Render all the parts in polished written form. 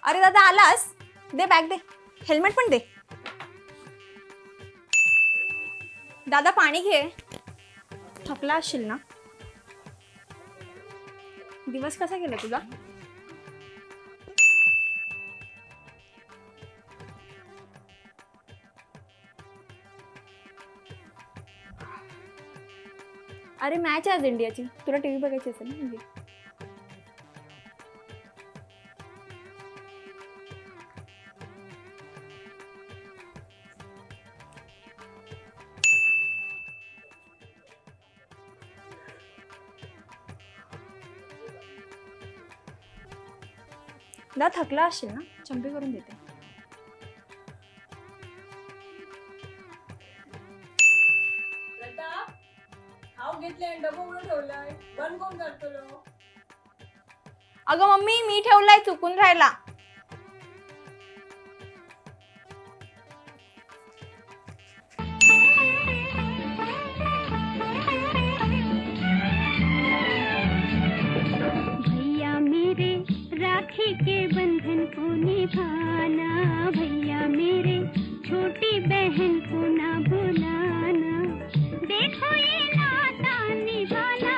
अरे दादा आलास, दे बॅग दे, हेल्मेट पण दे. दादा पाणी घे, थकला असशील ना. दिवस कसा गेला तुझा? अरे मॅच आहे आज इंडियाची, तुला टीव्ही बघायची असेल ना म्हणजे. दा थकला असेल ना, चंपी करून देते. अगं मम्मी मी ठेवलाय, चुकून राहिला. भैया मेरे राखी के बंधन को निभाना, भैया मेरे छोटी बहन को ना भुलाना, देखो ये नाता निभाना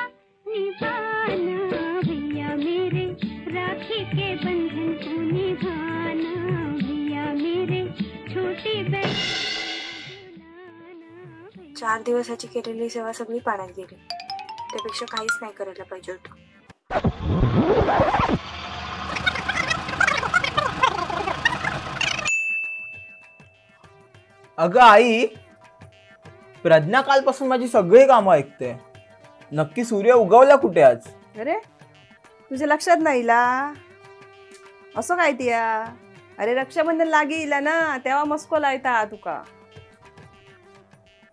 निभाना, भैया मेरे राखी के बंधन को निभाना, भैया मेरे छोटी बहन. 4 दिवसाची केलेली सेवा सगळी पाण्यात गेली, त्यापेक्षा काहीच नाही करायला पाहिजे होतं. अगं आई, प्रज्ञा कालपासून माझी सगळी कामं ऐकते. नक्की सूर्य उगवला कुठे आज? अरे तुझ्या लक्षात नाही ला, असं काय तिया? अरे रक्षाबंधन लागी इला ना, तेव्हा मस्को लायता तुका.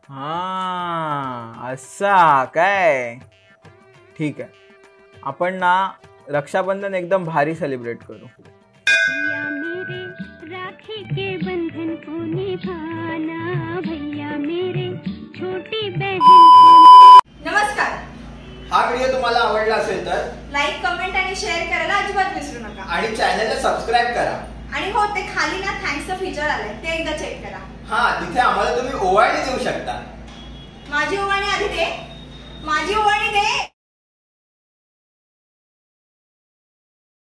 हा असा काय, ठीक आहे, आपण ना रक्षाबंधन एकदम भारी सेलिब्रेट करू. भैया मेरे राखी के बंधन को निभाना, भैया मेरे छोटी बहन. नमस्कार. हा व्हिडिओ तुम्हाला आवडला असेल तर लाईक, कमेंट आणि शेअर करायला अजिबात विसरू नका आणि चॅनलला सबस्क्राईब करा. आणि हो, ते खाली ना थँक्सचं फीचर आलंय, ते एकदा चेक करा. हा, तिथे आम्हाला तुम्ही ओवाळणी देऊ शकता. माझी ओवाळणी आधी दे, माझी ओवाळणी दे.